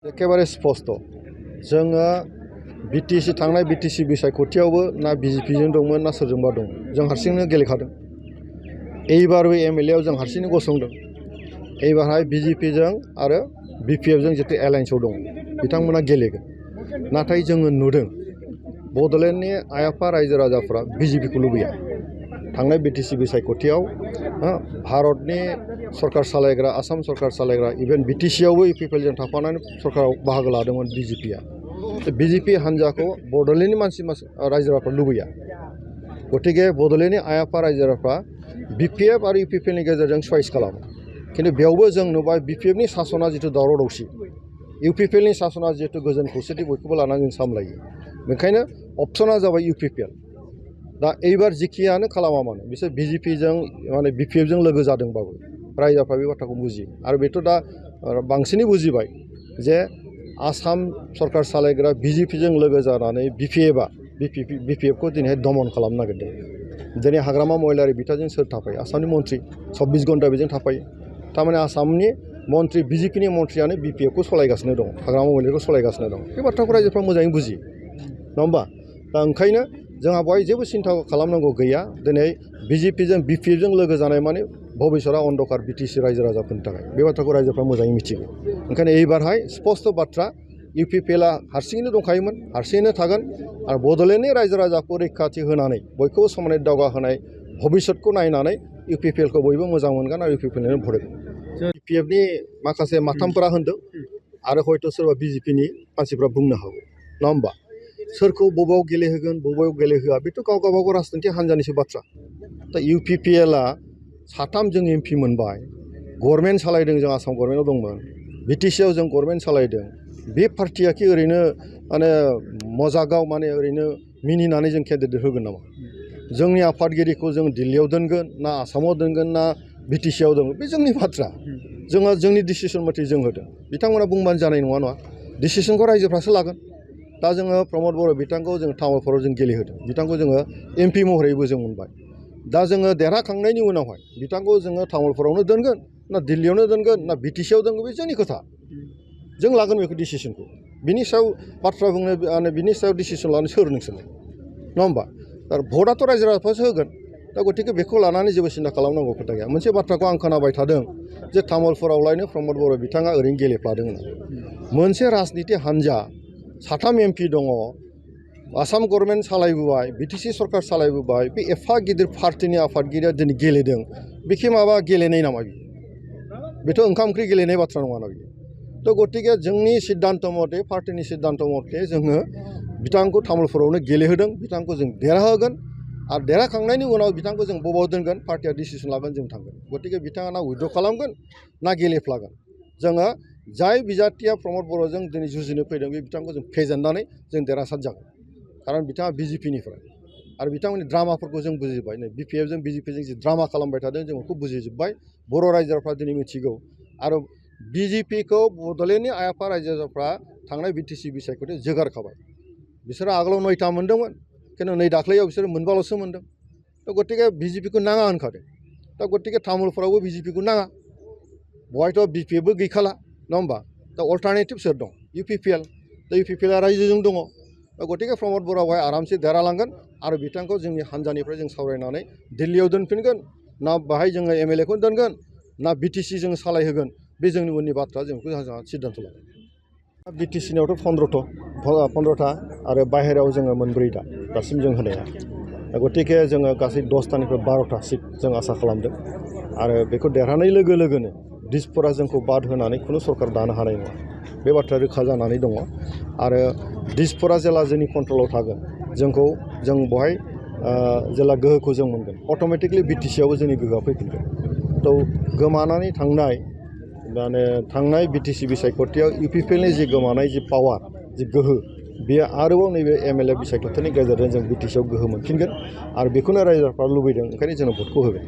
एकेबारे स्पष्ट जोङो बिटिसि थांनाय बिटिसि बिसायख'थियावबो ना बिजेपिजों दंमोन ना सोरजोंबा दं जों हारसिंनो गेलेखादों एइबारबो एमएलएआव जों हारसिंनो गसंदों एइबारहाय बिजेपिजों आरो बिपिएफजों जितु एलायन्सआव दं बिथांमोना गेलेगोन नाथाय जोङो नुदों बड'लेण्डनि आइ आफा रायजो राजाफ्रा बिजेपिखौ लुबैया थांनाय बिटिसि बिसायख'थियाव भारतनि सरकार सालायग्रा आसाम सरकार सालायग्रा इभेन बिटिसिआवबो इउपिपिएलजों थाफानानै सरकाराव बाहागो लादोंमोन बिजेपिआ बिजेपि हान्जाखौ बड'लेण्डनि मानसि रायजो राजाफ्रा लुबैया गतिके बड'लेण्डनि आइ आफा रायजो राजाफ्रा बिपिएफ आरो इउपिपिएलनि गेजेरजों चइस खालामो खिन्थु बेयावबो जों नुबाय बिपिएफनि सासना जिथु दावराव दावसि इउपिपिएलनि सासना जिथु गोजोन खौसेथि बयखौबो लानानै जों सामलायो बेनिखायनो अपसना जाबाय इउपिपिएल दा एइबार जिखियानो खालामा मानो बिसोर बिजेपिजों माने बिपिएफजों लोगो जादोंबाबो रायजोफ्रा बे बाथ्राखौ बुजियो आरो बेथ' दा बांसिनै बुजिबाय जे आसाम सरकार सालायग्रा बिजेपिजों लोगो जानानै बिपिएफखौ दिनैहाय दमन खालामनो नागिरदों दिनै हाग्रामा महिलारि बिथांजों सोर थाफायो आसामनि मन्थ्रि 24 घन्टा बेजों थाफायो थारमाने आसामनि मन्थ्रि बिजेपिनि मन्थ्रियानो बिपिएफखौ सलायगासिनो दं हाग्रामा महिलारिखौ सलायगासिनो दं बे बाथ्राखौ रायजोफ्रा मोजाङै बुजियो नङा होमबा दा ओंखायनो जोंहा बेवहाय जेबो सिन्था खालामनांगौ गैया दिनै बिजेपिजों बिपिएफजों लोगो जानाय माने भबिष्यतआ अन्धकार बिटिसि रायजो राजाफोरनि थाखाय बे बाथ्राखौ रायजोफ्रा मोजाङै मिथिगौ ओंखायनो एइबारहाय स्पष्ट बाथ्रा इउपिपिएलआ हारसिङैनो दंखायोमोन हारसिङैनो थागोन आरो बड'लेण्डनि रायजो राजाखौ रैखाथि होनानै बयखौबो समानै दावगाहोनाय भबिष्यतखौ नायनानै इउपिपिएलखौ बयबो मोजां मोनगोन आरो इउपिपिएलनो भट होगोन बिपिएफनि माखासे माथामफोरा होनदों आरो हयथ' सोरबा बिजेपिनि मानसिफ्रा बुंनो हागौ नङा होमबा सोरखौ बबेयाव गेलेहोगोन बबेयाव गेलेहोआ बेथ' गाव गावबागाव राजनिथि हान्जानिसो बाथ्रा दा इउपिपिएलआ 3 जों एमपि मोनबाय गभर्नमेन्ट सालायदों जों आसाम गभर्नमेन्टआव दंमोन बिटिसिआव जों गभर्नमेन्ट सालायदों बे पार्टिया कि ओरैनो माने मजागाव माने ओरैनो मिनिनानै जों केन्डिडेट होगोन नामा जोंनि आफादगिरिखौ जों दिल्लीयाव दोनगोन ना आसामाव दोनगोन ना बिटिसिआव दोनगोन बे जोंनि बाथ्रा जोङो जोंनि डिसिसन मथे जों होदों बिथांमोना बुंबानो जानाय नङा डिसिसनखौ रायजोफ्रासो लागोन दा जोङो प्रमद बर' बिथांखौ जों तामुलपुराव जों गेलेहोदों बिथांखौ जोङो एमपि महरैबो जों मोनबाय दा जोङो देरहाखांनायनि उनावहाय बिथांखौ जोङो तामुलपुरावनो दोनगोन ना दिल्लीयावनो दोनगोन ना बिटिसिआव दोनगोन बे जोंनि खोथा जों लागोन बेखौ डिसिसनखौ बिनि सायाव बाथ्रा बुंनो माने बिनि सायाव डिसिसन लानो सोर नोंसोरलाय नङा होमबा दा भटआथ' रायजो राजाफ्रासो होगोन दा गतिके बेखौ लानानै जेबो सिन्था खालामनांगौ खोथा गैया मोनसे बाथ्राखौ आं खोनाबाय थादों जे तामुलपुरावलायनो प्रमद बर' बिथाङा ओरैनो गेलेफ्लादों होननानै मोनसे राजनिति हान्जा 3 एमपि दङ आसाम गभर्नमेन्ट सालायबोबाय बिटिसि सरकार सालायबोबाय बे एफा गिदिर पार्टिनि आफादगिरिया दिनै गेलेदों बेखि माबा गेलेनाय नामा बेथ' ओंखाम ओंख्रि गेलेनाय बाथ्रा नङा ना बियो थ' गतिके जोंनि सिद्धान्त मथे पार्टिनि सिद्धान्त मथे जोङो बिथांखौ तामुलपुरावनो गेलेहोदों बिथांखौ जों देरहाहोगोन आरो देरहाखांनायनि उनाव बिथांखौ जों बबाव दोनगोन पार्टिया डिसिसन लागोन जों थांगोन गतिके बिथाङा ना उइद्र' खालामगोन ना गेलेफ्लागोन जोङो जाय बिजाथिया प्रमद बर'जों दिनै जुजिनो फैदों बे बिथांखौ जों फेजेननानै जों देरहासार जागोन खारन बिथाङा बिजेपिनिफ्राय आरो बिथांमोननि ड्रामाफोरखौ जों बुजिबाय नै बिपिएफजों बिजेपिजों जि ड्रामा खालामबाय थादों जों बेखौ बुजिजोब्बाय बर' रायजोफ्रा दिनै मिथिगौ आरो बिजेपिखौ बड'लेण्डनि आइ आफा रायजो राजाफ्रा थांनाय बिटिसि बिसायख'थियाव जोगारखाबाय बिसोरो आगोलाव 9टा मोनदोंमोन खिन्थु नै दाख्लैयाव बिसोरो मोनबाल'सो मोनदों दा गतिके बिजेपिखौ नाङा होनखादों दा गतिके तामुलपुरावबो बिजेपिखौ नाङा बहायथ' बिपिएफबो गैखाला नङा होमबा दा अल्टारनेटिभ सोर दं इउपिपिएल दा इउपिपिएलआ रायजोजों दङ दा गतिके प्रमद बर'आवहाय आरामसे देरहालांगोन आरो बिथांखौ जोंनि हान्जानिफ्राय जों सावरायनानै दिल्लीयाव दोनफिनगोन ना बाहाय जोङो एमएलएखौ दोनगोन ना बिटिसि जों सालायहोगोन बे जोंनि उननि बाथ्रा जों बेखौ जोंहा सिद्धान्त लागोन बिटिसिनियावथ' 15था आरो बाहेरायाव जोङो 4 दासिम जों होनाया दा गतिके जोङो गासै 10टानिफ्राय 12टा सिट जों आसा खालामदों आरो बेखौ देरहानाय लोगो लोगोनो दिसपुरा जोंखौ बाद होनानै खुनु सरकार दानो हानाय नङा बे बाथ्राया रोखा जानानै दङ आरो दिसपुरा जेला जोंनि कन्ट्रलाव थागोन जों बहाय जेला गोहोखौ जों मोनगोन अट'मेटिकलि बिटिसिआवबो जोंनि गोहोआ फैफिनगोन थ' गोमानानै थांनाय बिटिसि बिसायख'थियाव इउपिपिएलनि जि गोमानाय जि पावार जि गोहो बेयो आरोबाव नैबे एमएलए बिसायख'थिनि गेजेरजों जों बिटिसिआव गोहो मोनफिनगोन आरो बेखौनो रायजोफ्रा लुबैदों ओंखायनो जोङो भटखौ होगोन